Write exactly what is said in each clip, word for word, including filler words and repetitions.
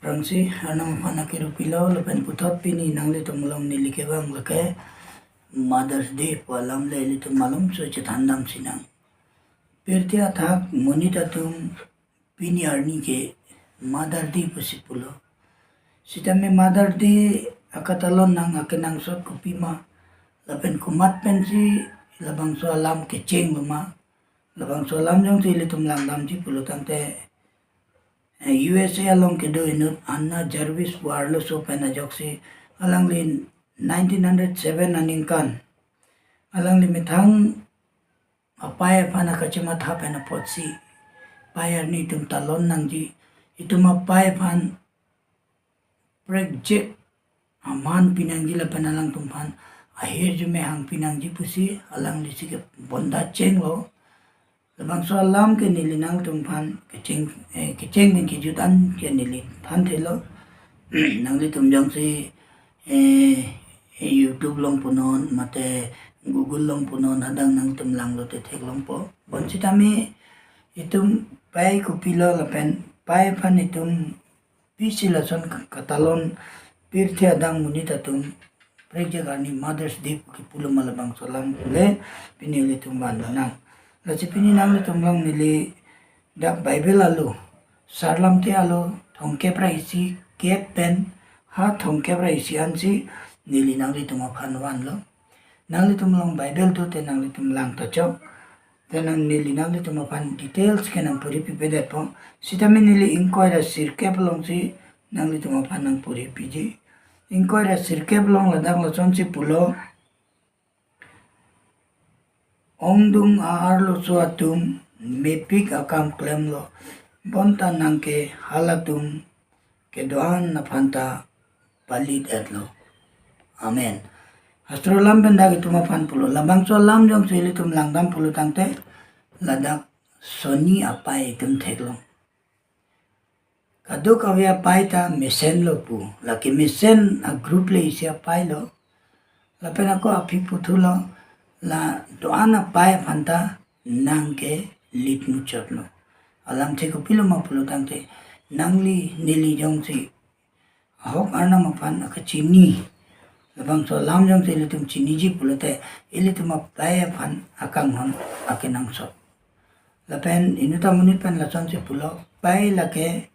Arnam aphan akirupilo lapen puthot pini nanglitum along neli kevang lake Mother's Day pu alam le ilitum malomso chethandam sinang. Pirthe athak monit atum pini arni ke Mother Day pusi pulo. Sitame Mother Day akatalon nang akenangsot kopima lapen komat pensi labangso alam kecheng loma. Labangso alam jongsi ilitum langdamji pulo tangte, eh, U S A along kedo inut Anna Jarvis pu arloso pen ajoksi alangli nineteen hundred seven aningkan alangli methang apai aphan akachematha pen apotsi pai arni itum talon nangji, itum apai aphan prekjek aman pinangji lapen alangtum aphan ahirjume hang pinangji pusi alanglisi ke bonda chenglo. Labangso alam ke neli nangtum aphan kecheng, eh, kecheng pen kejut an ke neli thanthelo. Nanglitum jongsi, eh, YouTube along punon mate Google along punon hadak nangtum langlo te theklongpo. Bonsitame itum pai kopilo lapen pai aphan itum pisi lason ka-, katalon pirthe adang monit atum prekjek arni Mother's Day pu kipu loma labangso alam le pini ilitum van nang. Lasi pini nanglitum along neli dak Bible alo, Sarlamthe alo thomkep ra isi kep pen ha thomkep ra isi ansi neli nanglitum aphan vanlo. Nanglitum along Bible do te nanglitum lang ta chok. Te nang neli nanglitum aphan details ke nangpuri pipedetpo. Sitame neli ingkoi ra sirkep alongsi nanglitum aphan nangpuri piji. Ingkoi ra sirkep along ladak lasonsi pulo. Ongdung a-arloso atum mepik akam klemlo. Bonta nang ke halatum kedo-an aphan ta palit etlo. Amen. Hastro alam pen dak itum aphan pulo. Labangso alam jongsi ilitum langdam pulo tangte ladak soni apai itum theklong. Kadokave apai ta mesenlo pu. Lake mesen a-group le isi apailo. Lapen ako aphi puthulo, la do-an apai aphan ta nang ke lit muchotlo. Alamthe kopilo ma pulo tangte nangli neli jongsi ahok Arnam aphan akachini, labangso alam jongsi ilitum chiniji pulote ilitum apai aphan akanghon akenangsot. Lapen inut amonit pen lasonsi pulo, pai lake,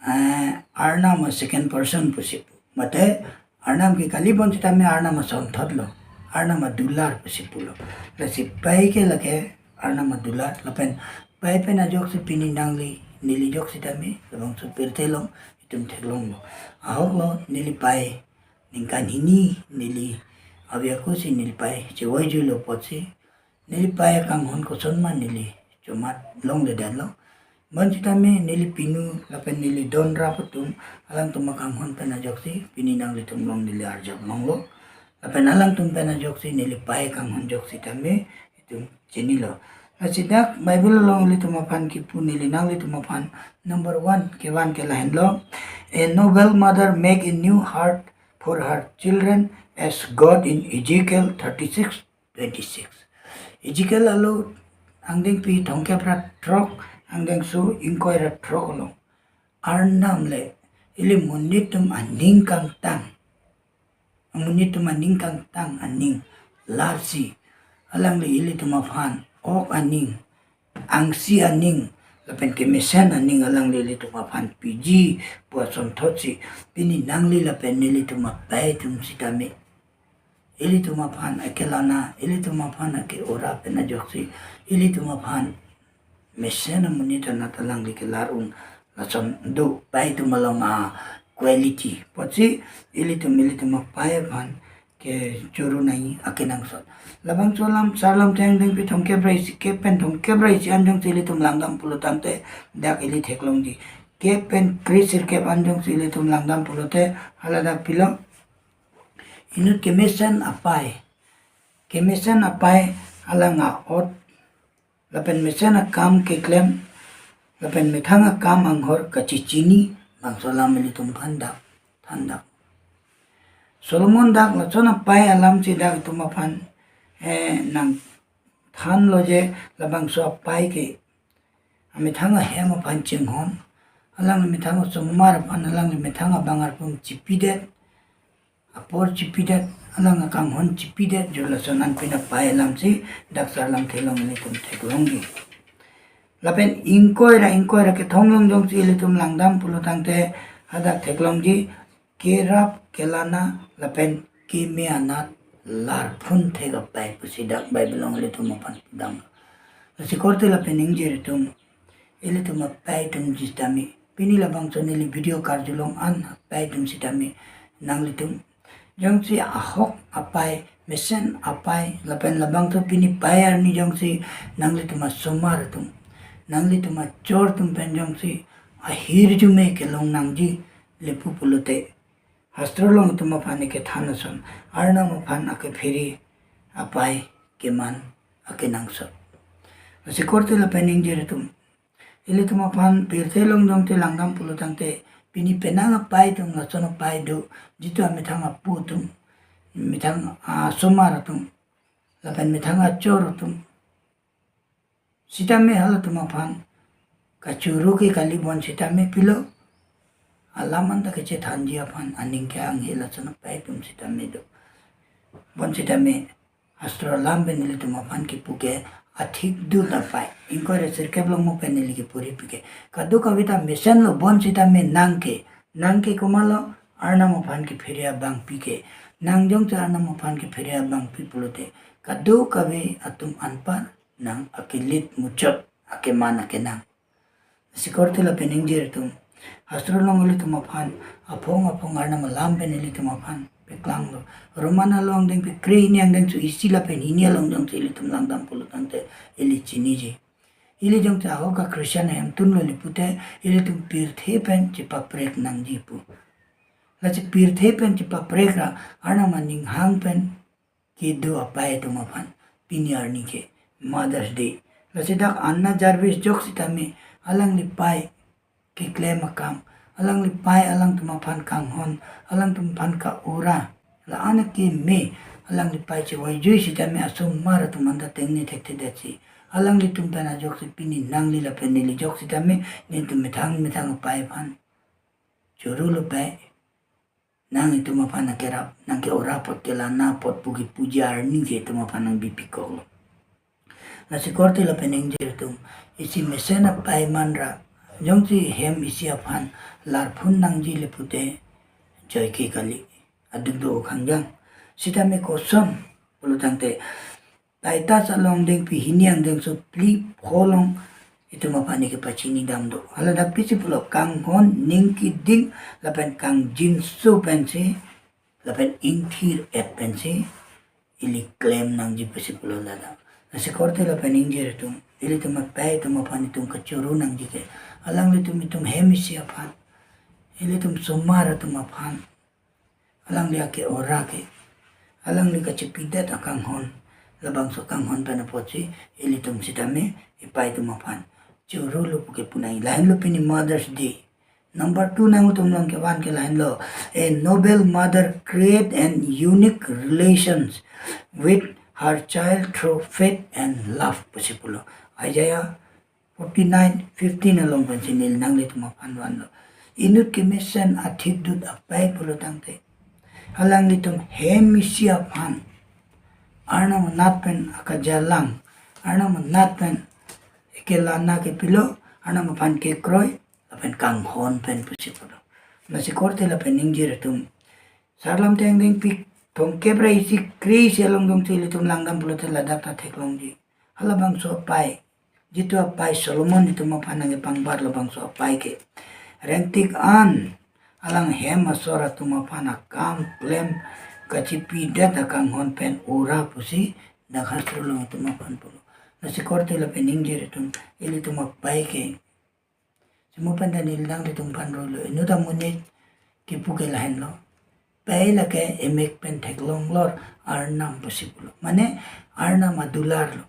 eh, Arnam a-second person pusi pu. Mate Arnam ke kali bonsitame Arnam asonthotlo. Arnam adular pusi pulo. Lasi pai ke lake Arnam adular lapen pai pen ajoksi pini nangli neli joksi tame labangso pirthe along itum theklonglo. Ahoklo neli pai ningkan hini neli avi ako si neli pai chevoi juilo apotsi neli pai akanghon kosonma neli chomat longledetlo. Bonsitame neli pinu lapen neli don rap atum alangtum akanghon pen ajoksi pini nanglitum along neli arjap longlo. Lapen alangtum pen ajoksi neli pai akanghon joksi tame itum chinilo. Lasi dak Bible along ilitum aphan kipu neli nanglitum aphan number one kevan ke lahenlo. A noble mother make a new heart for her children as God in Ezekiel thirty-six twenty-six. Ezekiel alo angdengpi thomkep ra throk angdengso ingkoi ra throk along. Arnam le ili monit atum aning kangtang. Monit atum aning kangtang aning larsi alangli ilitum aphan ok aning, angsi aning, lapen kemesen aning alangli ilitum aphan piji pu asonthotsi pini nangli lapen nelitum apai atum sitame ilitum aphan akelana, ilitum aphan ake-ora pen ajoksi, ilitum aphan mesen amonit anat alangli kelar un lason do pai atum along a-quality. Apotsi ilitum ilitum apai aphan kechoro nai akenangsot. Labangso alam Sarlamthe angdengpi thomkep ra isi kep pen thomkep ra isi an jongsi ilitum langdam pulo tangte dak ili theklongji. Kep pen kre sirkep an jongsi ilitum langdam pulote haladak pilo. Inut kemesen apai. Kemesen apai alang a-ot lapen mesen akam keklem lapen methang akam anghor kachechini bangso alam ilitum aphan dak thandak. Solomon dak lason apai alamsi dak itum aphan, eh, nangthanlo je labangso apai ke amethang ahem aphan chinghon, alangli methang osomar aphan alangli methang abang arpum chipidet, apor chipidet, alang akanghon chipidet, jo lason anpin apai alamsi dak Sarlamthe along ilitum theklongji. Lapen ingkoi ra ingkoi ra kethom along jongsi ilitum langdam pulo tangte hadak theklongji, kerap kelana lapen keme anat larphun thek apai pusi dak Bible along ilitum aphan pudam. Lasi korte lapen ingjir atum, ilitum apai atum sitame, pini labangso neli video karjulong an apai atum sitame, nanglitum jongsi ahok apai, mesen apai, lapen labangso pini pai arni jongsi nanglitum asomar atum, nanglitum achor atum pen jongsi ahirjume kelong nangji le pu pulote, hastro along itum aphan ikethan ason, Arnam aphan akephere apai keman akenangsot. Lasi korte lapen ingjir atum, ilitum aphan pirthe along jongte langdam pulo tangte, pini penang apai atum lason apai do, jitu amethang apu atum, methang asomar atum, lapen methang achor atum sitame halatum aphan kachoro ke kali, bonsitame pilo, alam anta kechethanji aphan aning ke-ang he lason apai atum sitame do. Bonsitame hastro alam pen ilitum aphan kipu ke athikdut apai, ingkoi ra sirkep along mo pen ili kipuri pi ke, kadokave ta mesenlo, bonsitame nang ke, nang ke komatlo, Arnam aphan kephere abangpi ke. Nang jongsi Arnam aphan kephere abangpi pulote, kadokave atum anpar nang akelit muchot, akeman akenang. Lasi korte lapen ingjir atum, hastro along ilitum aphan aphong aphong Arnam alam pen ilitum aphan peklanglo. Roman along dengpi kre-hini angdengso isi lapen hini along jongsi ilitum langdam pulo tangte ili chiniji. Ili jongsi ahok a-Christian ahemtun lo le pute, ilitum pirthe pen chepaprek nangji pu. Lasi pirthe pen chepaprek ra Arnam aning hang pen kedo apai atum aphan pini arni ke Mother's Day. Lasi dak Anna Jarvis jok sitame alangli pai keklem akam, alangli pai alangtum aphan kanghon, alangtum aphan ka-ora, la-an akeme, alangli pai chevaijui sitame asomar atum anta tengne thekthedetsi, alanglitum pen ajoksi pini nangli lapen neli jok sitame, netum methang methang apai aphan choro lo pai. Nang itum aphan akerap, nang ke-ora apot, kelana apot pu kipuji arni ke itum aphan nang bipikoklo. Lasi korte lapen ingjir atum, isi mesen apai man ra jongsi hem isi aphan larphun nangji le pute, joike kali, aduk do-o khangjang. Sitame koson pulo tangte, Titus along dengpi hini angdengso phli pho along itum aphan ikepachini dam do. Hala dak pisi pulo, kanghon, ning keding lapen kangjinso pensi, lapen ingthir-et pensi ili klem nangji pusi pulo ladak. Lasi korte lapen ingjir atum, ilitum apai atum aphan itum kachoro nangji ke, alanglitum itum hem isi aphan, ilitum somar atum aphan, alangli ake-ora ke, alangli kachepidet akanghon, labangso kanghon pen apotsi ilitum sitame ipai atum aphan choro lo pu ke pu nang. Lahenlo pini Mother's Day. Number two nangtum along kevan ke lahenlo, a noble mother create an unique relations with her child through faith and love pusi pulo. Isaiah forty-nine fifteen along pensi neli nanglitum aphan vanlo. Inut kemesen athikdut apai pulo tangte, alanglitum hem isi aphan Arnam anat pen akajalang, Arnam anat pen kelana ke pilo, Arnam aphan kekroi, lapen kanghon pen pusi pulo. Lasi korte lapen ingjir atum, Sarlamthe angdengpi thomkep ra isi kre-isi along jongsi ilitum langdam pulote ladak ta theklongji. Halabangso apai, jitu apai Solomon itum aphan nangkepangbar labangso apai ke, rengtik an alang hem asor atum aphan akam klem kachepidet akanghon pen ora pusi dak hastro along itum aphan pulo. Lasi korte lapen ingjir atum, ilitum apai ke, simo pen ta neli nanglitum aphan roi lo, inut amonit kipu ke lahenlo, pai lake emek pen theklonglor Arnam pusi pulo. Mane Arnam adular lo.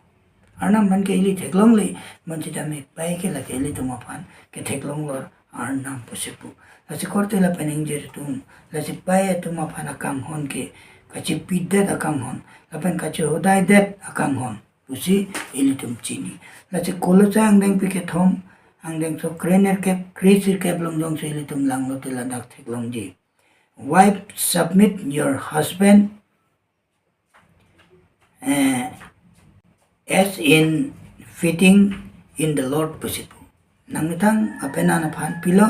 Arnam aphan ke ili theklongle, bonsitame pai ke lake ilitum aphan ketheklonglor Arnam pusi pu. Lasi korte lapen ingjir atum, lasi pai atum aphan akanghon ke, kachepidet akanghon, lapen kachehodaidet akanghon pusi ilitum chini. Lasi Kolosai angdengpi kethom angdengso krenerkep, kresirkep along jongsi ilitum langlote ladak theklongji. Wife, submit your husband, eh, as in fitting in the Lord pusi pu. Nangmethang apenan aphan pilo,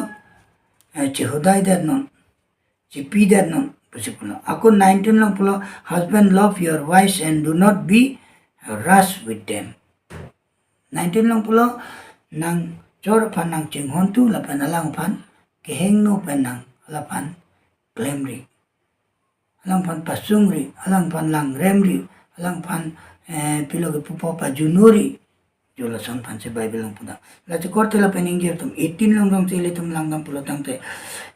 eh, chihodai det non, chipi det non pusi pulo. Ako nineteen along pulo, "Husband, love your wives and do not be rash with them." Nineteen along pulo, nangchor aphan nangchinghon thu lapen alang aphan kehingno pen nang, alang aphan klemri, alang aphan pasungri, alang aphan langremri, alang aphan, eh, pilo ke pupo pajunori. Jo lason aphansi Bible along pudak. Lasi korte lapen ingjir atum, eighteen along jongsi ilitum langdam pulo tangte,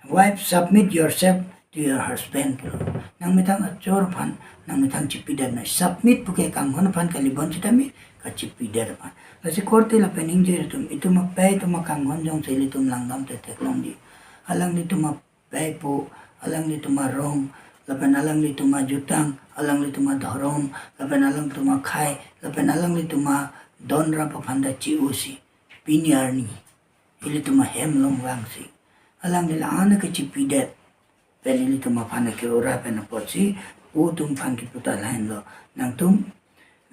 "Wife, submit yourself to your husband," pulo. Nangmethang achor aphan nangmethang chipi det non. Submit puke kanghon aphan kali, bonsitame kachipi det aphan. Lasi korte lapen ingjir atum, itum apei atum akanghon jongsi ilitum langdamte theklongji. Alanglitum apei apo, alanglitum arong, lapen alanglitum ajutang, alanglitum adhorom, lapen alanglitum akhei, lapen alanglitum adon rap aphan ta chi-osi, pini arni ilitum ahem along vangsi, alangli la-an kachipi det pen ilitum aphan ke-ora pen apotsi, o atum aphan kipu ta lahenlo, nangtum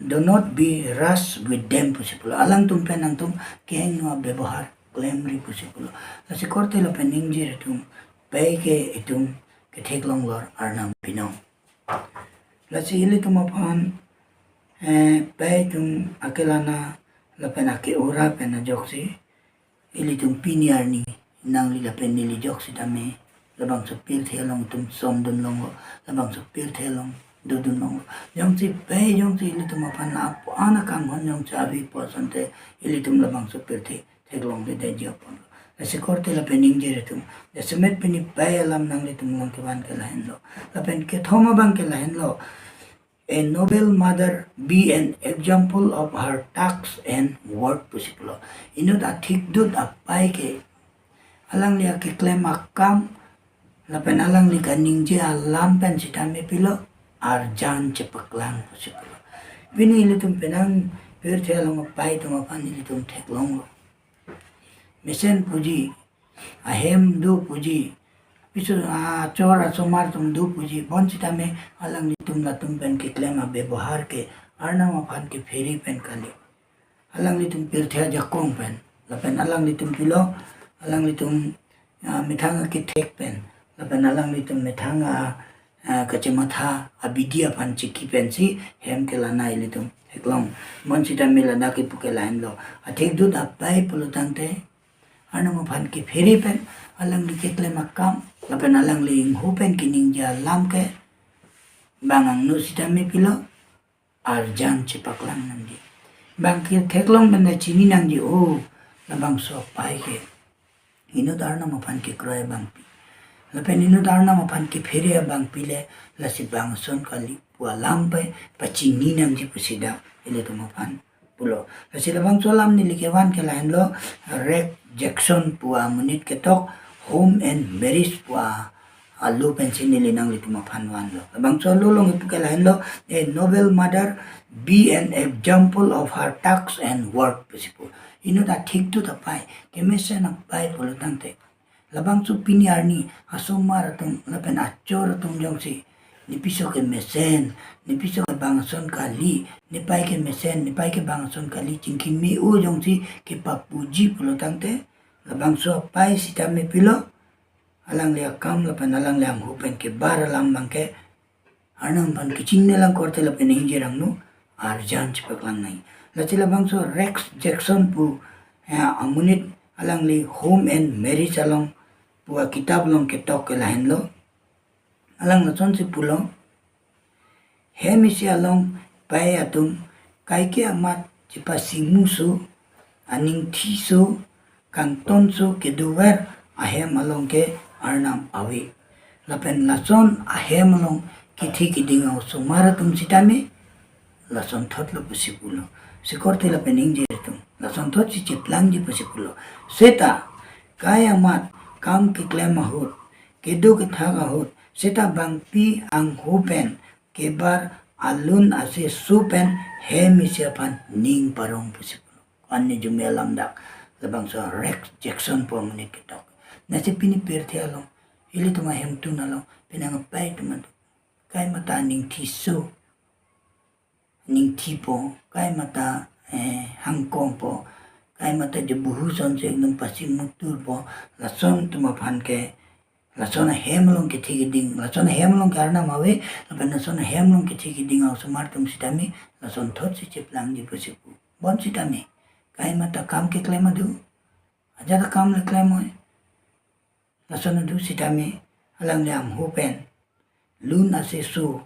"Do not be rash with them" pusi pulo. Alangtum pen nangtum kehingno abebohar klemri pusi pulo. Lasi korte lapen ingjir atum, pei ke itum ketheklonglor Arnam binong. Lasi ilitum aphan, eh, pei atum akelana lapen ake-ora pen ajoksi, ilitum pini arni nangli lapen neli ajoksi tame labangso pirthe along itum somdun longlo, labangso pirthe along dodun longlo. Jongsi pei jongsi ilitum aphan lapu-an akanghon jongsi ave pu asonte, ilitum labangso pirthe theklongledetji apotlo. Lasi korte lapen ingjir atum, jasemet pini pei alam nanglitum along kevan ke lahenlo. Lapen kethom abang ke lahenlo, "A noble mother be an example of her tasks and work" pusi pulo. Inut athikdut apei ke alangli akeklem akam lapen alangli kaningje alam pen sitame pilo, arjan chepaklang pusi pulo. Pini ilitum penang pirthe along apei atum aphan ilitum theklonglo. Mesen puji, ahem do puji, piso achor asomar atum do puji, bonsitame alanglitum latum pen keklem abebohar ke Arnam aphan kephere pen kali. Alanglitum pirthe ajakong pen, lapen alanglitum pilo, alanglitum, ah, methang akethek pen, lapen alanglitum methang a, ah, kachematha abidi aphan chiki pensi hem kelana ilitum theklong. Bonsitame ladak kipu ke lahenlo. Athikdut apei pulo tangte, Arnam aphan kephere pen, alangli keklem akam, lapen alangli ingho pen keningje alam ke bang angno sitame pilo, arjan chepaklang nangji. Bang ketheklong pen ta chini nangji, o, labangso apei ke inut Arnam aphan kekroi abangpi, lapen inut Arnam aphan kephere abangpi le, lasi bang ason kali pu alam pen pachini nangji pusi dak ilitum aphan pulo. Lasi labangso alam neli kevan ke lahenlo, Rex Jackson pu amonit ketok, Home and Marriage pu a alo pensi neli nanglitum aphan vanlo. Labangso alo along kipu ke lahenlo, "A noble mother be an example of her tasks and work" pusi pu. Inut athikdut apei, kemesen apei pulo tangte, labangso pini arni asomar atum lapen achor atum jongsi, "Ne piso ke mesen, ne piso ke bang ason kali, ne pei ke mesen, ne pei ke bang ason kali," chingki me-o jongsi kepapuji pulo tangte, labangso apei sitame pilo, alangli akam lapen alangli angho pen kebar alam abang ke Arnam aphan kechingnelang korte lapen ingjir angno arjan chepaklang nangji. Lasi labangso Rex Jackson pu, eh, amonit alangli Home and Marriage along pu akitap along ketok ke lahenlo. Alang lasonsi pulo, hem isi along pei atum kaike amat chepasimuso, aning thiso, kangtonso kedover ahem along ke Arnam ave. Lapen lason ahem along kethe keding a-osomar atum sitame lasonthotlo pusi pulo. Lasi korte lapen ingjir atum, lasonthotsi cheplangji pusi pulo. Seta kai amat kam keklem ahut, kedo kethak ahut, seta bangpi angho pen kebar alun aseso pen hem isi aphan ning parong pusi pulo. Ko-an arjume alam dak. Labangso rejection pu amonit ketok. Lasi pini pirthe along, ilitum ahemtun along, penang apei atum atum, kaimata ningthi su, ningthi po, kaimata, eh, hangkong po, kaimata je buhu son se ekdom pasi mutur po, lason atum aphan ke, lason ahem along kethe keding, lason ahem along ke Arnam ave, lapen lason ahem along kethe keding a-osomar atum sitame, lason thot si cheplangji pusi pu. Bonsitame, kaimata kam keklem adu, ajat akam le klem oi. Lason adu sitame, alangli amhu pen, lun ase su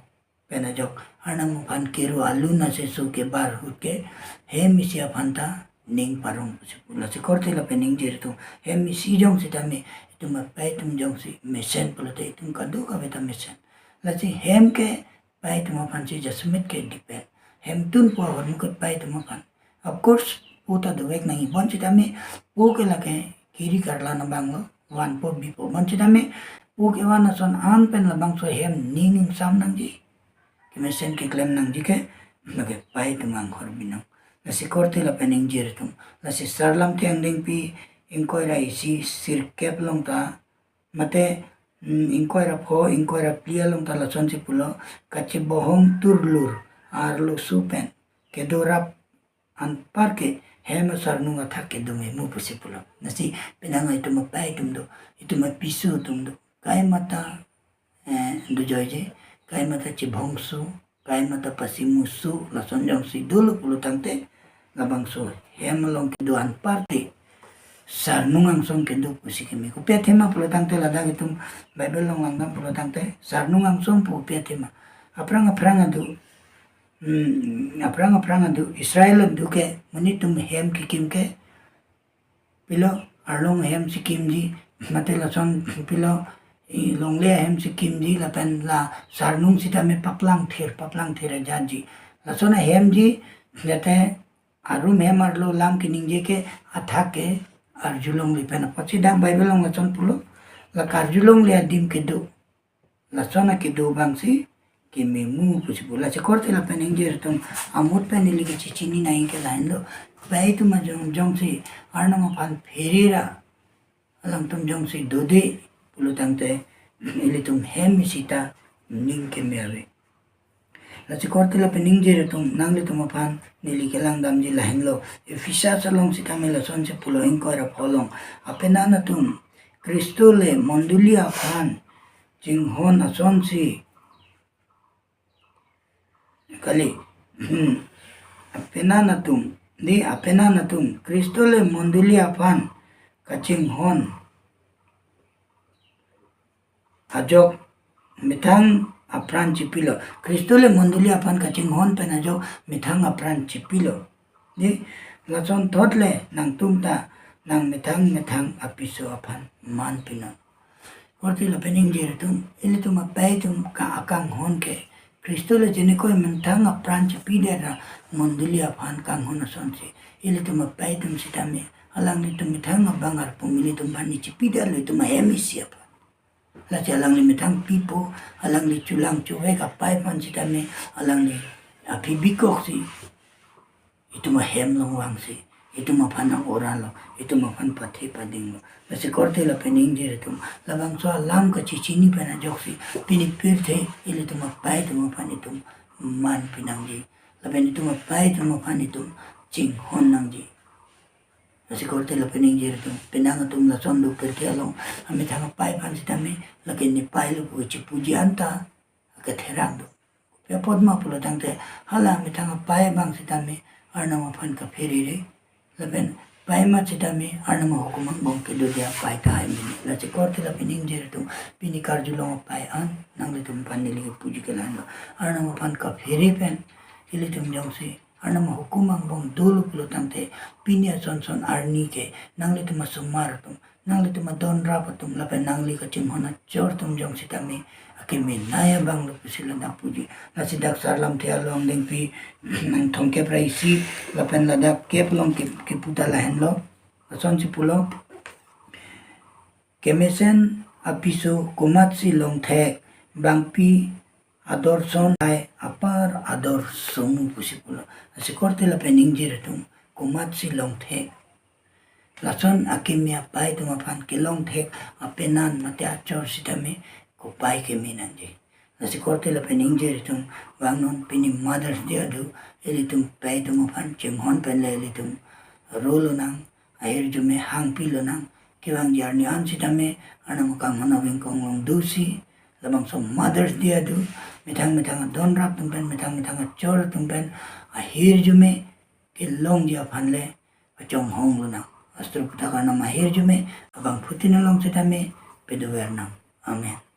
pen ajok, Arnam aphan kiru alun ase su kebar ahut ke, hem isi aphan ta ning parong pusi pu. Lasi korte lapen ingjir atum, hem isi jong sitame, itum apei atum jongsi mesen pulote itum kadokave ta mesen. Lasi hem ke pei atum aphan si jasemet ke depend. Hemtun pu ahormu ke pei atum aphan. Of course, pu ta dovek nangji, bonsitame pu ke lake kiri karlan abang lo, vanpo bipo. Bonsitame pu kevan ason an pen labangso hem ning ingsam nangji, kemesen keklem nangji ke, lake pei atum anghor binong. Lasi korte lapen ingjir atum, lasi Sarlamthe angdengpi ingkoi ra isi sirkep along ta, mate, mm, ingkoi ra pho, ingkoi ra phli along ta lasonsi pulo, kachebohong turlur arloso pen kedo rap anpar ke hem asarnung athak kedo memu pusi pulo. Lasi penang itum apei atum do, itum apiso atum do, kaimata, eh, dojoije, kaimata chebohong su, kaimata pasi musu, lason jongsi dolo pulo tangte, labangso hem along kedo anpar te sarnung angsong kedo pusi keme. Kopi athema pulo tangte, ladak itum Bible along langdam pulo tangte, sarnung angsong pu kopi athema. Aphrang aphrang adu, hmm, aphrang aphrang adu, Israel adu ke, monit atum hem kekim ke, pilo, arlong ahem si kimji, mate lason pilo, i longle ahem si kimji, lapen la sarnung sitame paplang thir, paplang thir ajatji. Lason ahemji, jate arum hem arlo lam keningje ke athak ke arjulongle pen apotsi dak Bible along lason pulo, la karjulongle adim kedo. Lason akedo abangsi kememu pusi pu. Lasi korte lapen ingjir atum, amut pen neli kachechini nangji ke lahenlo. Pei atum ajong jongsi Arnam aphan pherera, alangtum jongsi dode pulo tangte, ilitum hem isi ta ning keme ave. Lasi korte lapen ingjir atum, nanglitum aphan neli kelangdamji lahenlo. Ephesus along sitame lasonsi pulo, ingkoi ra pho along, apenan atum Khristo le mondoli aphan chinghon asonsi kali. Hmm. Apenan atum, di apenan atum Khristo le mondoli aphan kachinghon ajok methang apran chipilo. Khristo le mondoli aphan kachinghon pen ajok methang apran chipilo. Di, lason thot le nangtum ta nangmethang methang apiso aphan man pinon. Korte lapen ingjir atum, ilitum apei atum ka akanghon ke, Khristo le jenekoi methang apran chipidet ra mondoli aphan kanghon asonsi, ilitum apei atum sitame, alanglitum methang abang arpum ilitum aphan ne chipidetlo, itum ahem isi aphan. Lasi alangli methang pipo, alangli chulang chuvek apei aphan sitame, alangli aphi bikoksi, itum ahem along vangsi, itum aphan nang-ora lo, itum aphan pathe padinglo. Lasi korte lapen ingjir atum, labangso alam kachechini pen ajoksi, pini pirthe ilitum apei atum aphan itum man pinangji, lapen itum apei atum aphan itum chinghon nangji. Lasi korte lapen ingjir atum, penang atum lason do pirthe along, amethang apei aphan sitame, lake ne pei lo pu chipuji anta, ketherak do. Kopi apot ma pulo tangte, hala amethang apei abang sitame, Arnam aphan kapherere, lapen pei amat sitame, Arnam ahukum angbong kedo dia pei tahai mene. Lasi korte lapen ingjir atum, pini karjulong apei an, nanglitum aphan neli kepuji ke lahenlo. Arnam aphan kaphere pen, ilitum jongsi Arnam ahukum angbong dolo pulo tangte, pini ason son arni ke, nanglitum asomar atum, nanglitum adon rap atum, lapen nangli kachinghon achor atum jong sitame, akeme nai abang lo pusi ladak puji. Lasi dak Sarlamthe along dengpi, nang thomkep ra isi, lapen ladak kep along ke, kepu ta lahenlo. Lasonsi pulo, kemesen apiso komatsi longthek, bangpi ador son ai apar ador somu pusi pulo. Lasi korte lapen ingjir atum, komatsi longthek, lason akimi apai atum aphan kelong thek apenan mate achor sitame kopai kimi nangji. Lasi korte lapen ingjir atum vangnon, pini Mother's Day ado ilitum pai atum aphan chinghon pen le ilitum ro lonang, ahirjume hangpi lonang. Kevangji arni an sitame Arnam akanghon aving konglong dosi, labangso Mother's Day ado methang methang adon rap atum pen, methang methang achor atum pen ahirjume kelongji aphan le pachonghong lonang. Astur aputhak Arnam ahirjume abangphutin along sitame pedover nang. Amen.